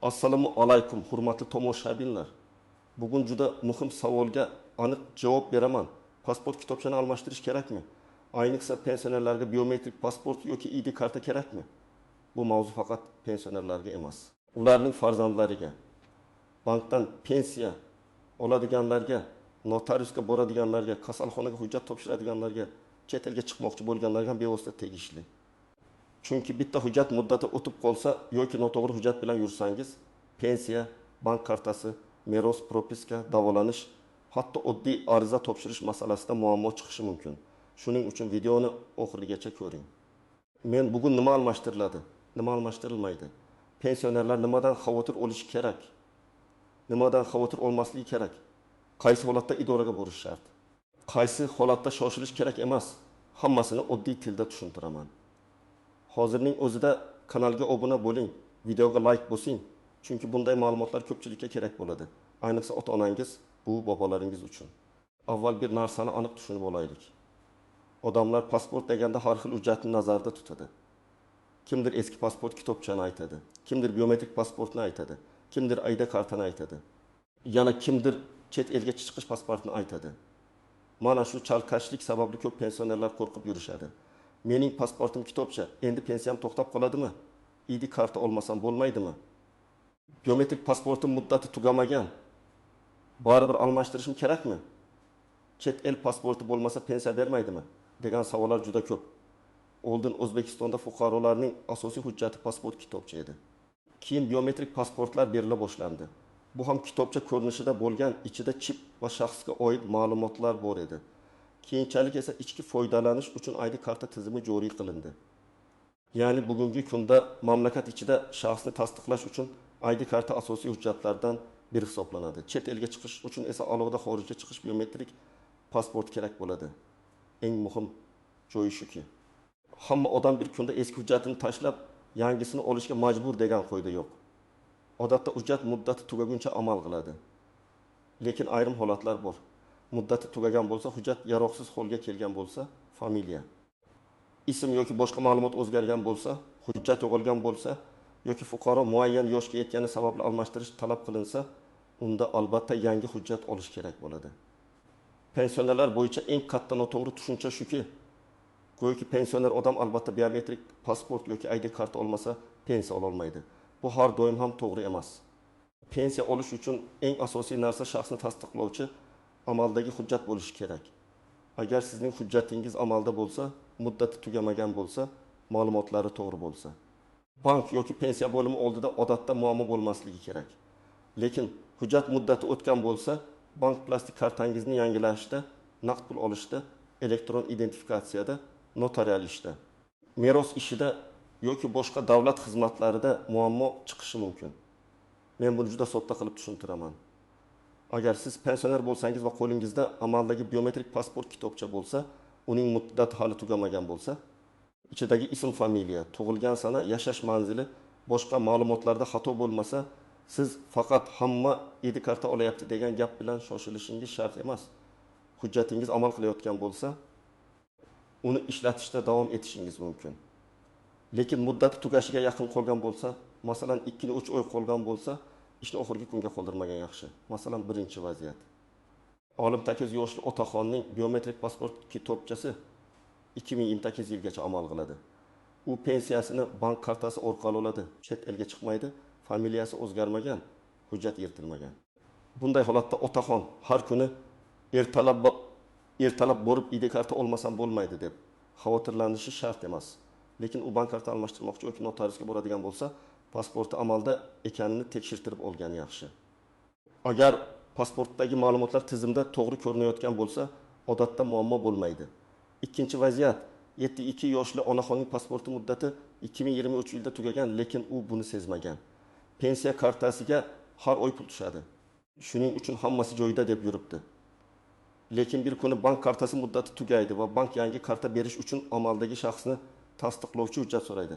Assalomu alaykum, hurmatli tomoshabinlar. Bugun juda muhim savolga aniq javob beraman. Pasport kitobchani almashtirish kerakmi? Ayniqsa pensionerlarga biometrik pasport yoki ID karta kerakmi? Bu mavzu faqat pensionerlarga emas, ularning farzandlariga, bankdan pensiya oladiganlarga, notariusga boradiganlarga, kasalxonaga hujjat topshiradiganlarga, chet elga chiqmoqchi bo'lganlarga ham bevosita tegishli. Chunki bitta hujjat muddati o'tib qolsa yoki noto'g'ri hujjat bilan yursangiz, pensiya, bank kartasi, meros, propiska, davolanish, hatto oddiy ariza topshirish masalasida muammo chiqishi mumkin. Shuning uchun videoni oxirigacha ko'ring. Men bugun nima almashtiriladi, nima almashtirilmaydi? Pensionerlar nimadan xavotir olishi kerak? Nimadan xavotir olmasligi kerak? Qaysi holatda idoraga borish shart? Qaysi holatda shoshilish kerak emas? Hammasini oddiy tilda tushuntiraman. Hozirning o'zida kanalga obuna bo'ling, videoga like bosing, chunki bunday ma'lumotlar ko'pchilikka kerak bo'ladi. Ayniqsa ota-onangiz, buvi bobolaringiz uchun. Avval bir narsani aniq tushunib olaylik. Odamlar pasport deganda har xil hujjatni nazarda tutadi. Kimdir eski pasport kitobchani aytadi, kimdir biometrik pasportni aytadi, kimdir ID kartani aytadi. Yana kimdir chet elga chiqish pasportini aytadi. Mana shu chalkashlik sababli ko'p pensionerlar qo'rqib yurishadi. Mening pasportim kitobcha, endi pensiyam to'xtab qoladimi? ID karta olmasam bo'lmaydimi? Biometrik pasportim muddati tugamagan. Baribir almashtirishim kerakmi? Chet el pasporti bo'lmasa pensiya bermaydimi? Degan savollar juda ko'p. Oldin O'zbekistonda fuqarolarning asosiy hujjati pasport kitobcha edi. Keyin biometrik pasportlar berila boshlandi. Bu ham kitobcha ko'rinishida bo'lgan, ichida chip va shaxsga oid ma'lumotlar bor edi. Keyinchalik esa ichki foydalanish uchun ID karta tizimi joriy qilindi. Ya'ni bugungi kunda mamlakat ichida shaxsni tasdiqlash uchun ID karta asosiy hujjatlardan biri hisoblanadi. Chet elga chiqish uchun esa alohida xorijga chiqish biometrik pasport kerak bo'ladi. Eng muhim joyi shuki, hamma odam bir kunda eski hujjatini tashlab yangisini olishga majbur degan qoida yo'q. Odatda hujjat muddati tugaguncha amal qiladi. Lekin ayrim holatlar bor. Muddati tugagan bo'lsa, hujjat yaroqsiz holga kelgan bo'lsa, familiya, ism yoki boshqa ma'lumot o'zgargan bo'lsa, hujjat yo'qolgan bo'lsa yoki fuqaro muayyan yoshga yetgani sababli almashtirish talab qilinsa, unda albatta yangi hujjat olish kerak bo'ladi. Pensionerlar bo'yicha eng katta noto'g'ri tushuncha shuki, go'yoki pensioner odam albatta biometrik pasport yoki ID karta olmasa pensiya ola olmaydi. Bu har doim ham to'g'ri emas. Pensiya olish uchun eng asosiy narsa shaxsni tasdiqlovchi amaldagi hujjat bo'lishi kerak. Agar sizning hujjatingiz amalda bo'lsa, muddati tugamagan bo'lsa, ma'lumotlari to'g'ri bo'lsa, bank yoki pensiya bo'limi oldida odatda muammo bo'lmasligi kerak. Lekin hujjat muddati o'tgan bo'lsa, bank plastik kartangizni yangilashda, naqd pul olishda, elektron identifikatsiyada, notarial ishda, meros ishida yoki boshqa davlat xizmatlarida muammo chiqishi mumkin. Men buni juda sodda qilib tushuntiraman. Agar siz pensioner bo'lsangiz va qo'lingizda amaldagi biometrik pasport kitobcha bo'lsa, uning muddati hali tugamagan bo'lsa, ichidagi ism, familiya, tug'ilgan sana, yashash manzili, boshqa ma'lumotlarda xato bo'lmasa, siz faqat hamma ID karta olayapti degan gap bilan shoshilishingiz shart emas. Hujjatingiz amal qilayotgan bo'lsa, uni ishlatishda davom etishingiz mumkin. Lekin muddati tugashiga yaqin qolgan bo'lsa, masalan 2-3 oy qolgan bo'lsa, ishni oxirgi kunga qoldirmagan yaxshi. Masalan, birinchi vaziyat. Olim 8 yoshli otaxonning biometrik pasport kitobchasi 2028 yilgacha amal qiladi. U pensiyasini bank kartasi orqali oladi, chet elga chiqmaydi, familiyasi o'zgarmagan, hujjat yirtilmagan. Bunday holatda otaxon har kuni ertalab borib ID karta olmasam bo'lmaydi deb xavotirlanishi shart emas. Lekin u bank karta almashtirmoqchi yoki notariusga boradigan bo'lsa, pasporti amalda ekanini tekshirtirib olgani yaxshi. Agar pasportdagi ma'lumotlar tizimda to'g'ri ko'rinayotgan bo'lsa, odatda muammo bo'lmaydi. Ikkinchi vaziyat, 72 yoshli onaxonning pasporti muddati 2023 yilda tugagan, lekin u buni sezmagan. Pensiya kartasiga har oy pul tushadi. Shuning uchun hammasi joyida deb yuribdi. Lekin bir kuni bank kartasi muddati tugaydi va bank yangi karta berish uchun amaldagi shaxsni tasdiqlovchi hujjat so'raydi.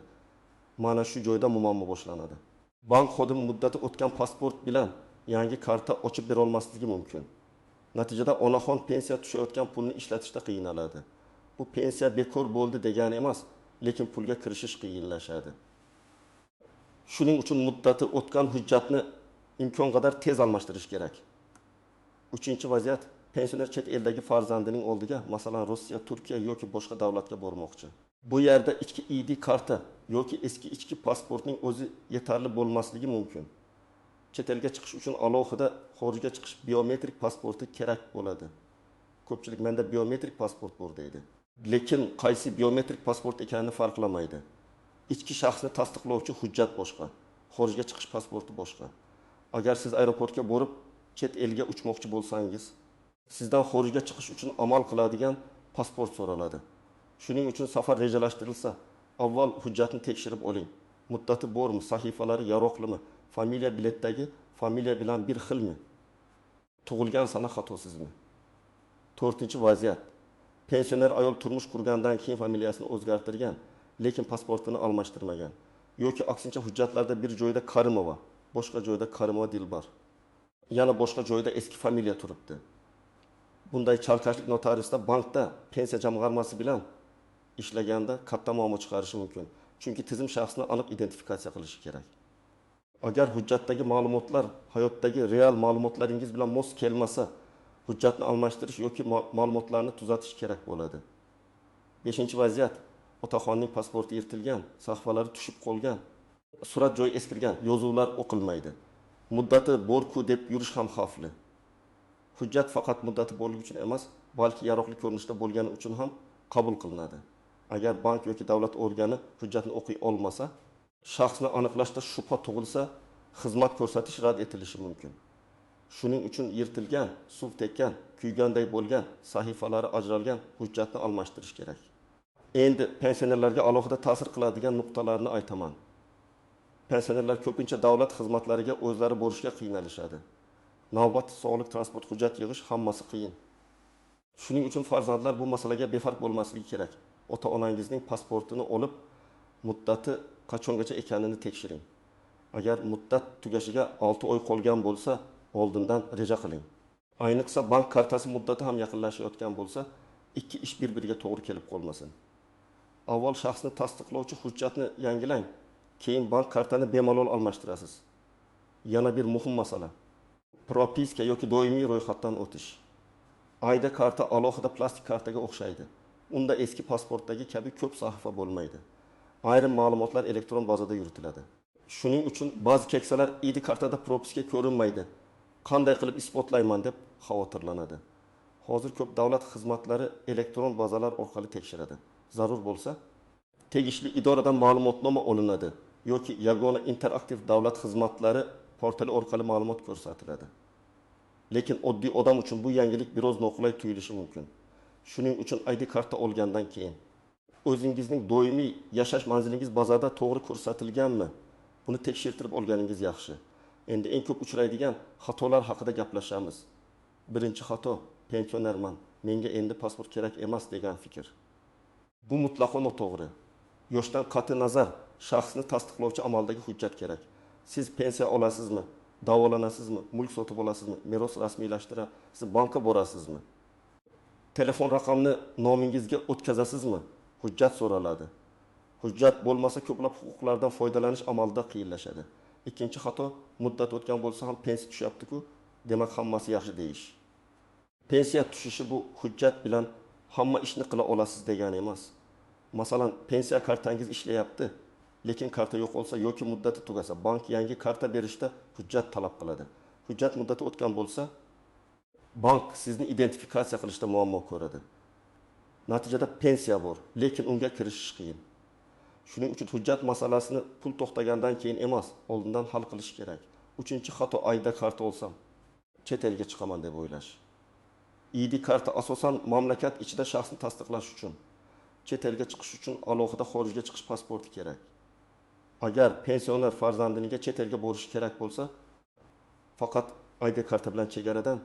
Mana shu joyda muammo boshlanadi. Bank xodimi muddati o'tgan pasport bilan yangi karta ochib bera olmasligi mumkin. Natijada onaxon pensiya tushayotgan pulni ishlatishda qiynaladi. Bu pensiya bekor bo'ldi degani emas, lekin pulga kirishish qiyinlashadi. Shuning uchun muddati o'tgan hujjatni imkon qadar tez almashtirish kerak. Uchinchi vaziyat: pensioner chet eldagi farzandining oldiga, masalan, Rossiya, Turkiya yoki boshqa davlatga bormoqchi. Bu yerda ichki ID karta yoki eski ichki pasportning o'zi yetarli bo'lmasligi mumkin. Chet elga chiqish uchun alohida xorijga chiqish biometrik pasporti kerak bo'ladi. Ko'pchilik menda biometrik pasport bor deydi. Lekin qaysi biometrik pasport ekanini farqlamaydi. Ichki shaxsni tasdiqlovchi hujjat boshqa, xorijga chiqish pasporti boshqa. Agar siz aeroportga borib chet elga uchmoqchi bo'lsangiz, sizdan xorijga chiqish uchun amal qiladigan pasport so'raladi. Shuning uchun safar rejalashtirilsa, avval hujjatni tekshirib oling. Muddati bormi, sahifalari yaroqlimi, familiya biletdagi familiya bilan bir xilmi? Tug'ilgan sana xatosizmi? To'rtinchi vaziyat. Pensioner ayol turmush qurgandan keyin familiyasini o'zgartirgan, lekin pasportini almashtirmagan. Yoki aksincha hujjatlarda bir joyda Karimova, boshqa joyda Karimova Dilbar. Yana boshqa joyda eski familiya turibdi. Bunday chalkashlik notariusda, bankda, pensiya jamg'armasi bilan ishlaganda katta muammo chiqarishi mumkin. Chunki tizim shaxsni aniq identifikatsiya qilishi kerak. Agar hujjatdagi ma'lumotlar hayotdagi real ma'lumotlaringiz bilan mos kelmasa, hujjatni almashtirish yoki ma'lumotlarni tuzatish kerak bo'ladi. Beshinchi vaziyat. Otaxonning pasporti yirtilgan, sahifalari tushib qolgan, surat joyi eskirgan, yozuvlar o'qilmaydi. Muddati bor-ku deb yurish ham xavfli. Hujjat faqat muddati borligi uchun emas, balki yaroqli ko'rinishda bo'lgani uchun ham qabul qilinadi. Agar bank yoki davlat organi hujjatni o'qiy olmasa, shaxsni aniqlashda shubha tug'ilsa, xizmat ko'rsatish rad etilishi mumkin. Shuning uchun yirtilgan, suv tekkan, kuyganday bo'lgan, sahifalari ajralgan hujjatni almashtirish kerak. Endi pensionerlarga alohida ta'sir qiladigan nuqtalarni aytaman. Pensionerlar ko'pincha davlat xizmatlariga o'zlari borishga qiynalishadi. Navbat, sog'liq, transport, hujjat yig'ish hammasi qiyin. Shuning uchun farzandlar bu masalaga befarq bo'lmasligi kerak. Ota-onangizning pasportini olib, muddati qachongacha ekanini tekshiring. Agar muddat tugashiga 6 oy qolgan bo'lsa, oldindan reja qiling. Ayniqsa bank kartasi muddati ham yaqinlashayotgan bo'lsa, ikki ish bir-biriga to'g'ri kelib qolmasin. Avval shaxsni tasdiqlovchi hujjatni yangilang, keyin bank kartani bemalol almashtirasiz. Yana bir muhim masala. Propiska yoki doimiy ro'yxatdan o'tish. ID karta alohida plastik kartaga o'xshaydi. Unda eski pasportdagi kabi ko'p sahifa bo'lmaydi. Ayrim ma'lumotlar elektron bazada yuritiladi. Shuning uchun ba'zi keksalar ID kartada propiska ko'rinmaydi. Qanday qilib isbotlayman deb xavotirlanadi. Hozir ko'p davlat xizmatlari elektron bazalar orqali tekshiradi. Zarur bo'lsa, tegishli idoradan ma'lumotnoma olinadi yoki yagona interaktiv davlat xizmatlari portali orqali ma'lumot ko'rsatiladi. Lekin oddiy odam uchun bu yangilik biroz noqulay tuyulishi mumkin. Shuning uchun ID karta olgandan keyin o'zingizning doimiy yashash manzilingiz bazada to'g'ri ko'rsatilganmi? Buni tekshirtirib olganingiz yaxshi. Endi eng ko'p uchraydigan xatolar haqida gaplashamiz. Birinchi xato: pensionerman, menga endi pasport kerak emas degan fikr. Bu mutlaqo noto'g'ri. Yoshdan qat'i nazar shaxsni tasdiqlovchi amaldagi hujjat kerak. Siz pensiya olasizmi, davolanasizmi, mulk sotib olasizmi, meros rasmiylashtirasiz, bankka borasizmi? Telefon raqamini nomingizga o'tkazasizmi? Hujjat so'raladi. Hujjat bo'lmasa ko'plab huquqlardan foydalanish amalda qiyinlashadi. Ikkinchi xato: muddat o'tgan bo'lsa ham pensiya tushyapti-ku, demak hammasi yaxshi deyish. Pensiya tushishi bu hujjat bilan hamma ishni qila olasiz degani emas. Masalan, pensiya kartangiz ishlayapti, lekin karta yo'qolsa yoki muddati tugasa, bank yangi karta berishda hujjat talab qiladi. Hujjat muddati o'tgan bo'lsa, bank sizni identifikatsiya qilishda muammo ko'radi. Natijada pensiya bor, lekin unga kirishish qiyin. Shuning uchun hujjat masalasini pul to'xtagandan keyin emas, oldindan hal qilish kerak. Uchinchi xato: ID karta olsam chet elga chiqaman deb o'ylash. ID karta asosan mamlakat ichida shaxsni tasdiqlash uchun. Chet elga chiqish uchun alohida xorijga chiqish pasporti kerak. Agar pensioner farzandiniga chet elga borishi kerak bo'lsa, faqat ID karta bilan chegaradan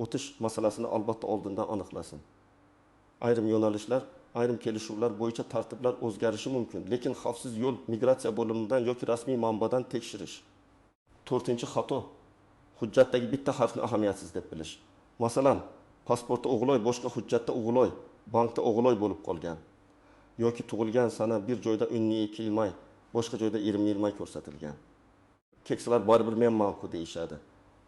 o'tish masalasini albatta oldindan aniqlasin. Ayrim yo'nalishlar, ayrim kelishuvlar bo'yicha tartiblar o'zgarishi mumkin, lekin xavfsiz yo'l migratsiya bo'limidan yoki rasmiy manbadan tekshirish. To'rtinchi xato: hujjatdagi bitta harfni ahamiyatsiz deb bilish. Masalan, pasportda o'g'loy, boshqa hujjatda o'g'loy, bankda o'g'loy bo'lib qolgan. Yoki tug'ilgan sana bir joyda 12 may, boshqa joyda 21 ko'rsatilgan. Keksalar baribir menman-ku deyishadi.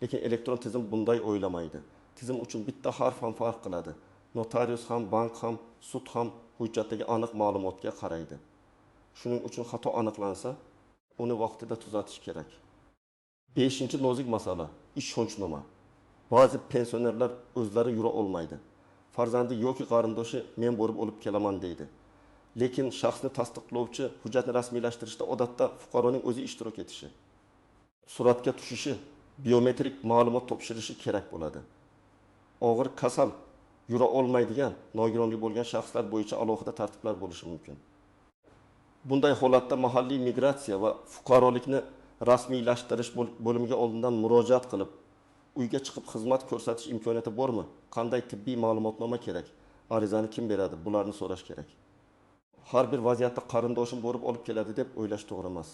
Lekin elektron tizim bunday o'ylamaydi. Tizim uchun bitta harf ham farq qiladi. Notarius ham, bank ham, sud ham hujjatdagi aniq ma'lumotga qaraydi. Shuning uchun xato aniqlansa, uni vaqtida tuzatish kerak. Beshinchi nozik masala ishonchnoma. Ba'zi pensionerlar o'zlari yura olmaydi. Farzandi yoki qarindoshi men borib olib kelaman deydi. Lekin shaxsni tasdiqlovchi hujjatni rasmiylashtirishda odatda fuqaroning o'zi ishtirok etishi, suratga tushishi, biometrik ma'lumot topshirishi kerak bo'ladi. Og'ir kasal, yura olmaydigan, nogironligi bo'lgan shaxslar bo'yicha alohida tartiblar bo'lishi mumkin. Bunday holatda mahalliy migratsiya va fuqarolikni rasmiylashtirish bo'limiga oldindan murojaat qilib, uyga chiqib xizmat ko'rsatish imkoniyati bormi? Qanday tibbiy ma'lumotnoma kerak? Arizani kim beradi? Bularni so'rash kerak. Har bir vaziyatda qarindoshim borib olib keladi deb o'ylash to'g'ri emas.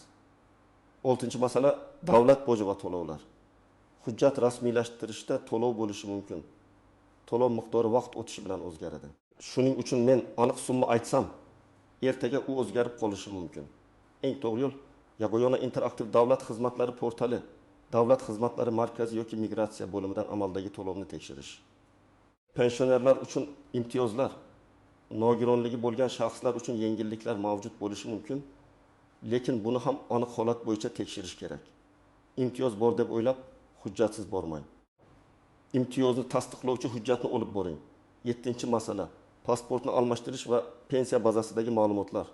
Oltinchi masala davlat boji va to'lovlar. Hujjat rasmiylashtirishda to'lov bo'lishi mumkin. To'lov miqdori vaqt o'tishi bilan o'zgaradi. Shuning uchun men aniq summa aytsam, ertaga u o'zgarib qolishi mumkin. Eng to'g'ri yo'l Yagona interaktiv davlat xizmatlari portali, davlat xizmatlari markazi yoki migratsiya bo'limidan amaldagi to'lovni tekshirish. Pensionerlar uchun imtiyozlar, nogironligi bo'lgan shaxslar uchun yengilliklar mavjud bo'lishi mumkin, lekin buni ham aniq holat bo'yicha tekshirish kerak. Imtiyoz bor deb o'ylab, hujjatsiz bormang. Imtiyozni tasdiqlovchi hujjatni olib boring. 7-masala pasportni almashtirish va pensiya bazasidagi ma'lumotlar.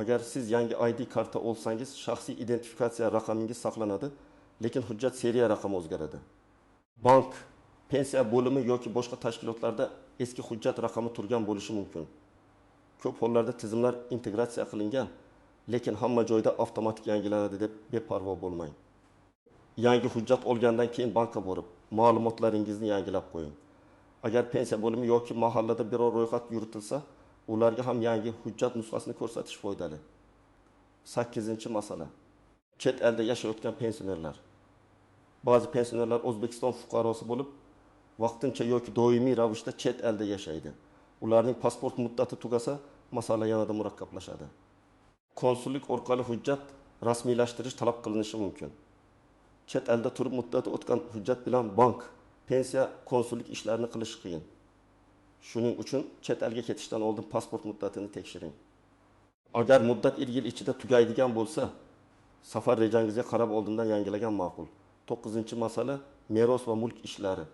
Agar siz yangi ID karta olsangiz, shaxsiy identifikatsiya raqamingiz saqlanadi, lekin hujjat seriya raqami o'zgaradi. Bank, pensiya bo'limi yoki boshqa tashkilotlarda eski hujjat raqami turgan bo'lishi mumkin. Ko'p hollarda tizimlar integratsiya qilingan, lekin hamma joyda avtomatik yangilanadi deb beparvo bo'lmang. Yangi hujjat olgandan keyin bankka borib, ma'lumotlaringizni yangilab qo'ying. Agar pensiya bo'limi yoki mahallada biror ro'yxat yuritilsa, ularga ham yangi hujjat nusxasini ko'rsatish foydali. 8-masala. Chet elda yashayotgan pensionerlar. Ba'zi pensionerlar O'zbekiston fuqarosi bo'lib, vaqtincha yoki doimiy ravishda chet elda yashaydi. Ularning pasport muddati tugasa, masala yanada murakkablashadi. Konsullik orqali hujjat rasmiylashtirish talab qilinishi mumkin. Chet elda turib muddati o'tgan hujjat bilan bank, pensiya, konsullik ishlarini qilish qiyin. Shuning uchun chet elga ketishdan oldin pasport muddatini tekshiring. Agar muddat 1 yil ichida tugaydigan bo'lsa, safar rejangizga qarab oldindan yangilagan ma'qul. 9-masala meros va mulk ishlari.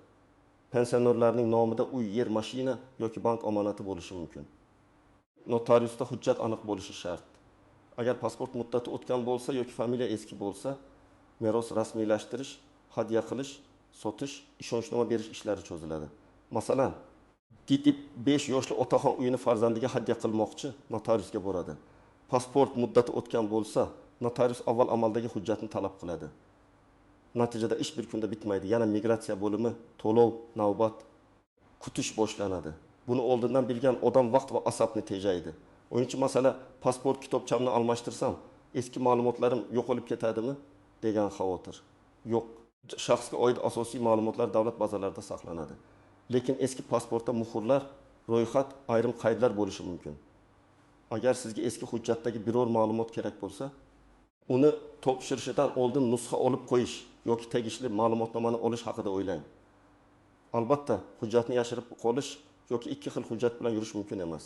Pensionerlarning nomida uy, yer, mashina yoki bank omonati bo'lishi mumkin. Notariusda hujjat aniq bo'lishi shart. Agar pasport muddati o'tgan bo'lsa yoki familiya eski bo'lsa, meros rasmiylashtirish, hadya qilish, sotish, ishonchnoma berish ishlari cho'ziladi. Masalan, 5 yoshli otaxon uyini farzandiga hadya qilmoqchi, notariusga boradi. Pasport muddati o'tgan bo'lsa, notarius avval amaldagi hujjatni talab qiladi. Natijada ish bir kunda bitmaydi. Yana migratsiya bo'limi, to'lov, navbat, kutish boshlanadi. Buni oldindan bilgan odam vaqt va asabni tejaydi. 10-masala pasport kitobchamni almashtirsam, eski ma'lumotlarim yo'qolib ketadimi degan xavotir. Yo'q. Shaxsga oid asosiy ma'lumotlar davlat bazalarida saqlanadi. Lekin eski pasportda muhrlar, ro'yxat, ayrim qaydlar bo'lishi mumkin. Agar sizga eski hujjatdagi biror ma'lumot kerak bo'lsa, uni topshirishidan oldin nusxa olib qo'yish yoki tegishli ma'lumotnomani olish haqida o'ylang. Albatta, hujjatni yashirib qolish yoki ikki xil hujjat bilan yurish mumkin emas.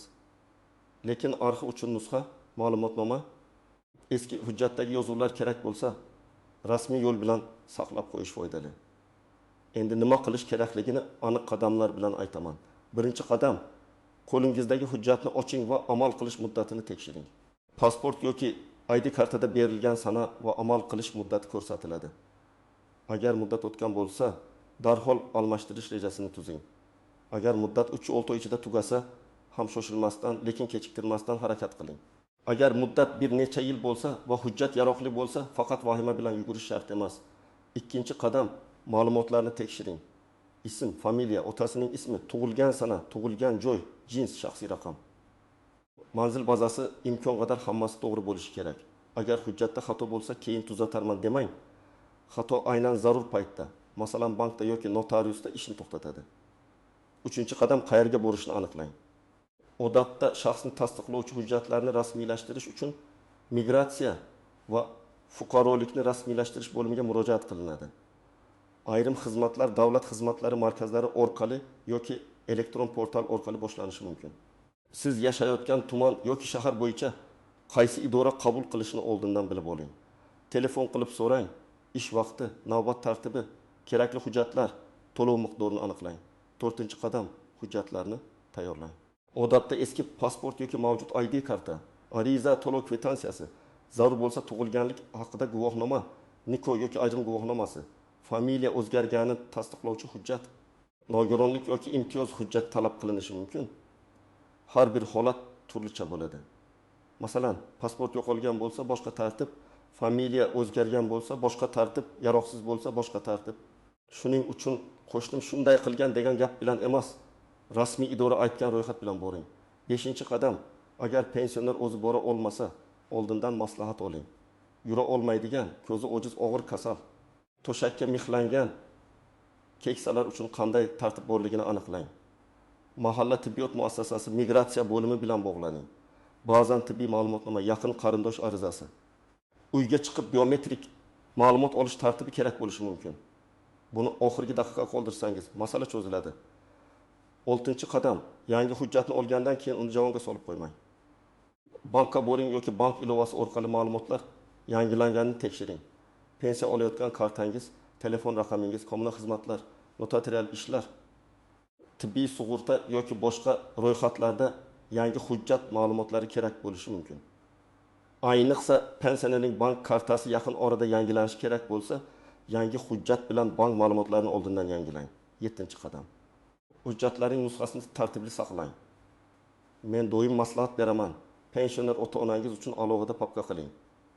Lekin arxiv uchun nusxa, ma'lumotnoma, eski hujjatdagi yozuvlar kerak bo'lsa, rasmiy yo'l bilan saqlab qo'yish foydali. Endi nima qilish kerakligini aniq qadamlar bilan aytaman. Birinchi qadam, qo'lingizdagi hujjatni oching va amal qilish muddatini tekshiring. Pasport yoki ID kartada berilgan sana va amal qilish muddati ko'rsatiladi. Agar muddat o'tgan bo'lsa, darhol almashtirish rejasini tuzing. Agar muddat 3-6 oy ichida tugasa, ham shoshilmasdan, lekin kechiktirmasdan harakat qiling. Agar muddat bir necha yil bo'lsa va hujjat yaroqli bo'lsa, faqat vahima bilan yugurish shart emas. Ikkinchi qadam, ma'lumotlarni tekshiring. Ism, familiya, otasining ismi, tug'ilgan sana, tug'ilgan joy, jins, shaxsiy raqam. Manzil bazasi imkon qadar hammasi to'g'ri bo'lishi kerak. Agar hujjatda xato bo'lsa, keyin tuzatarman demang. Xato aynan zarur paytda, masalan bankda yoki notariusda ishni to'xtatadi. Uchinchi qadam, qayerga borishni aniqlang. Odatda shaxsni tasdiqlovchi hujjatlarni rasmiylashtirish uchun Migratsiya va fuqarolikni rasmiylashtirish bo'limiga murojaat qilinadi. Ayrim xizmatlar davlat xizmatlari markazlari orqali yoki elektron portal orqali boshlanishi mumkin. Siz yashayotgan tuman yoki shahar bo'yicha qaysi idora qabul qilishini oldindan bilib oling. Telefon qilib so'rang, ish vaqti, navbat tartibi, kerakli hujjatlar, to'lov miqdorini aniqlang. To'rtinchi qadam: hujjatlarni tayyorlang. Odatda eski pasport yoki mavjud ID karta, ariza, to'lov kvitansiyasi, zarur bo'lsa tug'ilganlik haqida guvohnoma, nikoh yoki ajrim guvohnomasi, familiya o'zgarganini tasdiqlovchi hujjat, nogironlik yoki imtiyoz hujjati talab qilinishi mumkin. Har bir holat turlicha bo'ladi. Masalan, pasport yo'qolgan bo'lsa boshqa tartib, familiya o'zgargan bo'lsa boshqa tartib, yaroqsiz bo'lsa boshqa tartib. Shuning uchun qo'shnim shunday qilgan degan gap bilan emas, rasmiy idora aytgan ro'yxat bilan boring. Beshinchi qadam: agar pensioner o'zi bora olmasa, oldindan maslahat oling. Yura olmaydigan, ko'zi ojiz, og'ir kasal, to'shakka mixlangan keksalar uchun qanday tartib borligini aniqlang. Mahalla tibbiyot muassasasi migratsiya bo'limi bilan bog'laning. Ba'zan tibbiy ma'lumotnoma, yaqin qarindosh arizasi. Uyga chiqib biometrik ma'lumot olish tartibi kerak bo'lishi mumkin. Buni oxirgi daqiqa qoldirsangiz, masala cho'ziladi. Oltinchi qadam: yangi hujjatni olgandan keyin uni javonga solib qo'ymang. Bankka boring yoki bank ilovasi orqali ma'lumotlar yangilanganini tekshiring. Pensiya olayotgan kartangiz, telefon raqamingiz, kommunal xizmatlar, notarial ishlar, tibbiy sug'urta yoki boshqa ro'yxatlarda yangi hujjat ma'lumotlari kerak bo'lishi mumkin. Ayniqsa pensionerning bank kartasi yaqin orada yangilanishi kerak bo'lsa, yangi hujjat bilan bank ma'lumotlarini oldindan yangilang. Yettinchi qadam: hujjatlarning nusxasini tartibli saqlang. Men doim maslahat beraman. Pensioner ota-onangiz uchun alohida papka qiling.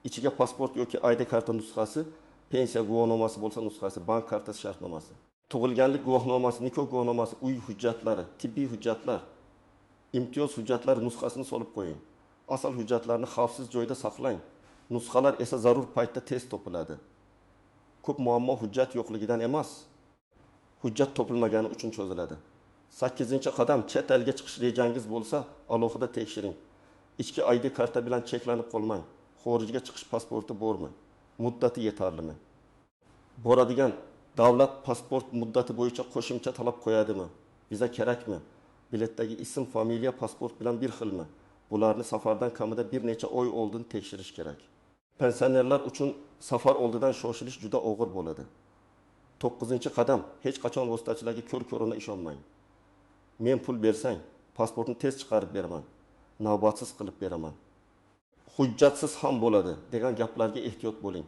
Ichiga pasport yoki ID karta nusxasi, pensiya guvohnomasi bo'lsa nusxasi, bank kartasi shartnomasi, tug'ilganlik guvohnomasi, nikoh guvohnomasi, uy hujjatlari, tibbiy hujjatlar, imtiyoz hujjatlari nusxasini solib qo'ying. Asl hujjatlarni xavfsiz joyda saqlang. Nusxalar esa zarur paytda tez topiladi. Ko'p muammo hujjat yo'qligidan emas, hujjat topilmagani uchun cho'ziladi. Sakkizinchi qadam: chet elga chiqish rejangiz bo'lsa, alohida tekshiring. Ichki ID karta bilan cheklanib qolmang. Xorijga chiqish pasporti bormi? Muddati yetarlimi? Boradigan davlat pasport muddati bo'yicha qo'shimcha talab qo'yadimi? Viza kerakmi? Biletdagi ism, familiya pasport bilan bir xilmi? Bularni safardan kamida bir necha oy oldin tekshirish kerak. Pensionerlar uchun safar oldidan shoshilish juda og'ir bo'ladi. To'qqizinchi qadam: hech qachon vositachilarga ko'r-ko'rona ishonmang. Men pul bersang, pasportni tez chiqarib beraman, navbatsiz qilib beraman, hujjatsiz ham bo'ladi degan gaplarga ehtiyot bo'ling.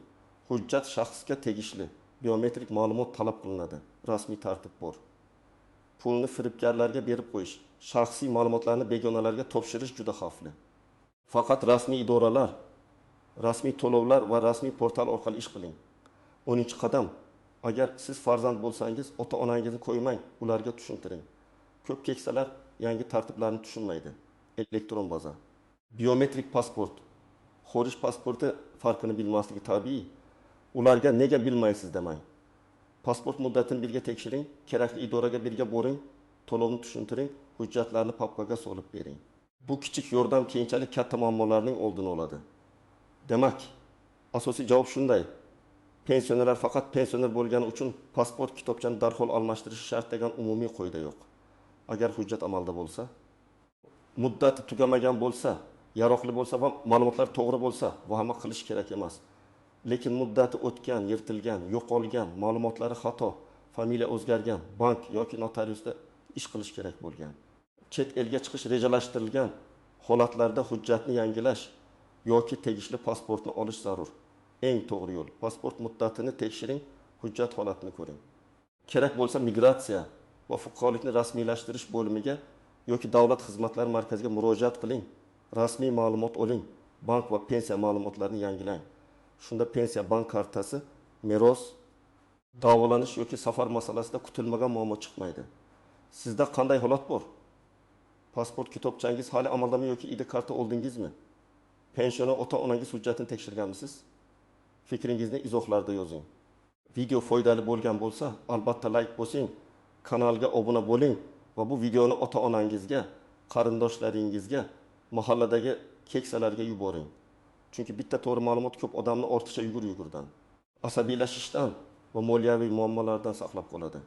Hujjat shaxsga tegishli, biometrik ma'lumot talab qilinadi, rasmiy tartib bor. Pulni firibgarlarga berib qo'yish, shaxsiy ma'lumotlarni begonalarga topshirish juda xavfli. Faqat rasmiy idoralar, rasmiy to'lovlar va rasmiy portal orqali ish qiling. 10 qadam: agar siz farzand bo'lsangiz, ota-onangizni qo'ymang, ularga tushuntiring. Ko'p keksalar yangi tartiblarni tushunmaydi. Elektron baza, biometrik pasport, xorij pasporti farqini bilmasligi tabiiy. Ularga nega bilmaysiz demang. Pasport muddatini birga tekshiring, kerakli idoraga birga boring, to'lovni tushuntiring, hujjatlarni papkaga solib bering. Bu kichik yordam keyinchalik katta muammolarning oldini oladi. Demak, asosiy javob shunday: pensionerlar faqat pensioner bo'lgani uchun pasport kitobchani darhol almashtirishi shart degan umumiy qoida yo'q. Agar hujjat amalda bo'lsa, muddati tugamagan bo'lsa, yaroqli bo'lsa va ma'lumotlar to'g'ri bo'lsa, vahima qilish kerak emas. Lekin muddati o'tgan, yirtilgan, yo'qolgan, ma'lumotlari xato, familiya o'zgargan, bank yoki notariusda ish qilish kerak bo'lgan, chet elga chiqish rejalashtirilgan holatlarda hujjatni yangilash yoki tegishli pasportni olish zarur. Eng to'g'ri yo'l: pasport muddatini tekshiring, hujjat holatini ko'ring. Kerak bo'lsa migratsiya va fuqarolikni rasmiylashtirish bo'limiga yoki davlat xizmatlari markaziga murojaat qiling, rasmiy ma'lumot oling, bank va pensiya ma'lumotlarini yangilang. Shunda pensiya, bank kartasi, meros, davolanish yoki safar masalasida kutilmagan muammo chiqmaydi. Sizda qanday holat bor? Pasport kitobchangiz hali amaldami yoki ID karta oldingizmi? Pensioner ota-onangiz hujjatini tekshirganmisiz? Fikringizni izohlarda yozing. Video foydali bo'lgan bo'lsa, albatta like bosing, kanalga obuna bo'ling va bu videoni ota-onangizga, qarindoshlaringizga, mahalladagi keksalarga yuboring. Chunki bitta to'g'ri ma'lumot ko'p odamni ortiqcha yugur-yugurdan, asabiylashishdan va moliyaviy muammolardan saqlab qoladi.